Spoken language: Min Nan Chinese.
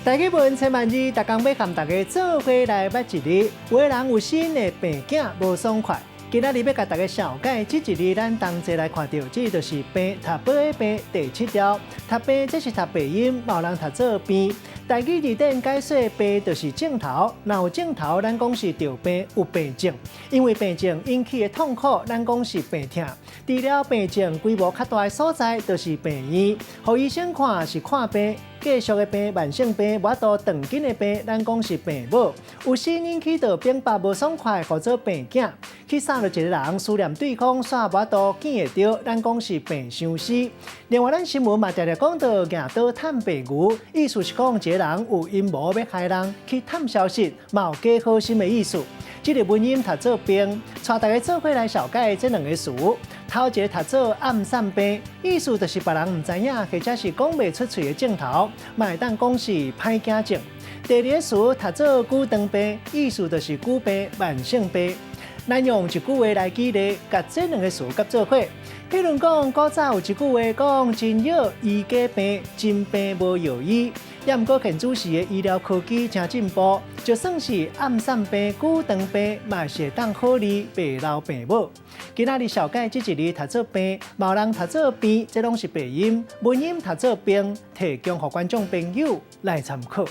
台語文千萬字，逐工欲共大家做伙來捌一字。有的人有生的病囝無爽快。今仔日欲共大家紹介這一字，咱同齊來看著，這就是病讀寶的病第七調。讀病這是讀白音，嘛有人讀做病。台語字典解說病就是症頭，若有症頭，咱講是著病有病症。因為病症引起的痛苦，咱講是病痛。治療病症規模較大的所在，就是病院。予醫生看是看病。繼續的病、慢性病、無法度斷根的病，咱講是病母。有時引起著反腹無爽快，號做病囝。去殺著一個人，思念對方，煞無法度見會著，咱講是病相思。另外，咱新聞嘛定定講著舉刀探病牛，意思是講一個人有陰謀欲害人，去探消息，嘛有假好心的意思。這個文音讀做病，帶大家做伙來紹介這兩个詞。頭一个讀做暗送病，意思就是別人毋知影，或者是講袂出喙的症頭，嘛會當講是歹囝症。第二个詞讀做久長病，意思就是久病、慢性病。咱用一句話來舉例，共這兩个詞佮做伙。比如講，古早有一句話講：真藥醫假病，真病無藥醫。也毋過現此時的醫療科技誠進步，就算是暗送病、久長病，嘛是會當好治，袂留病母。今仔日紹介這一字讀做病，嘛有人讀做病，這攏是白音，文音讀做病，提供予觀眾朋友來參考。